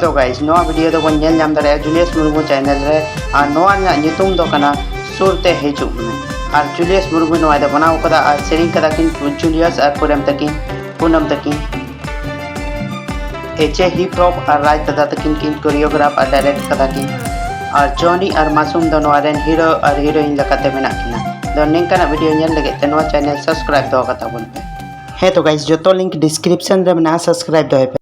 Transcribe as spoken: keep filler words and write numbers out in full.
ᱛᱚ ᱜᱟᱭᱤᱡᱽ, ᱱᱚᱣᱟ ᱵᱷᱤᱰᱤᱭᱳ ᱫᱚᱵᱚᱱ ᱧᱮᱞ ᱧᱟᱢ ᱫᱟᱲᱮᱭᱟᱜᱼᱟ ᱡᱩᱞᱤᱭᱟᱥ ᱢᱩᱨᱢᱩ ᱪᱮᱱᱮᱞ ᱨᱮ, ᱟᱨ ᱱᱚᱣᱟ ᱨᱮᱱᱟᱜ ᱧᱩᱛᱩᱢ ᱫᱚ ᱠᱟᱱᱟ ᱥᱩᱨ ᱛᱮ ᱦᱤᱡᱩᱜ ᱢᱮ᱾ ᱟᱨ ᱡᱩᱞᱤᱭᱟᱥ ᱢᱩᱨᱢᱩ ᱱᱚᱣᱟ ᱫᱚ ᱵᱮᱱᱟᱣ ᱠᱟᱫᱟ ᱟᱨ ᱥᱮᱨᱮᱧ ᱠᱟᱫᱟ ᱠᱤᱱ ᱡᱩᱞᱤᱭᱟᱥ ᱟᱨ ᱯᱩᱨᱮᱢ ᱛᱟᱹᱠᱤᱱ, ᱯᱩᱱᱟᱢ ᱛᱟᱹᱠᱤᱱ᱾ ᱮᱪᱮ ᱦᱤᱯ ᱦᱚᱯ ᱟᱨ ᱨᱟᱡᱽ ᱫᱟᱫᱟ ᱛᱟᱹᱠᱤᱱ ᱠᱤᱱ ᱠᱳᱨᱤᱭᱳᱜᱨᱟᱯᱷ ᱟᱨ ᱰᱟᱭᱨᱮᱠᱴ ᱠᱟᱫᱟ ᱠᱤᱱ᱾ ᱟᱨ ᱡᱚᱱᱤ ᱟᱨ ᱢᱟᱥᱩᱢ ᱫᱚ ᱱᱚᱣᱟ ᱨᱮᱱ ᱦᱤᱨᱳ ᱟᱨ ᱦᱤᱨᱳᱭᱤᱱ ᱞᱮᱠᱟᱛᱮ ᱢᱮᱱᱟᱜ ᱠᱤᱱᱟ᱾ ᱫᱚ ᱱᱤᱝᱠᱟᱱᱟᱜ ᱵᱷᱤᱰᱤᱭᱳ ᱧᱮᱞ ᱞᱟᱹᱜᱤᱫ ᱛᱮ ᱱᱚᱣᱟ ᱪᱮᱱᱮᱞ ᱥᱟᱵᱥᱠᱨᱟᱭᱤᱵ ᱫᱚᱦᱚ ᱠᱟᱛᱟ ᱵᱚᱱ ᱯᱮ᱾ ᱦᱮᱸ ᱛᱚ ᱜᱟᱭᱤᱡᱽ, ᱡᱚᱛᱚ ᱞᱤᱝᱠ ᱰᱤᱥᱠᱨᱤᱯᱥᱚᱱ ᱨᱮ ᱢᱮᱱᱟᱜᱼᱟ, ᱥᱟᱵᱥᱠᱨᱟᱭᱤᱵ ᱫᱚᱦᱚᱭ ᱯᱮ᱾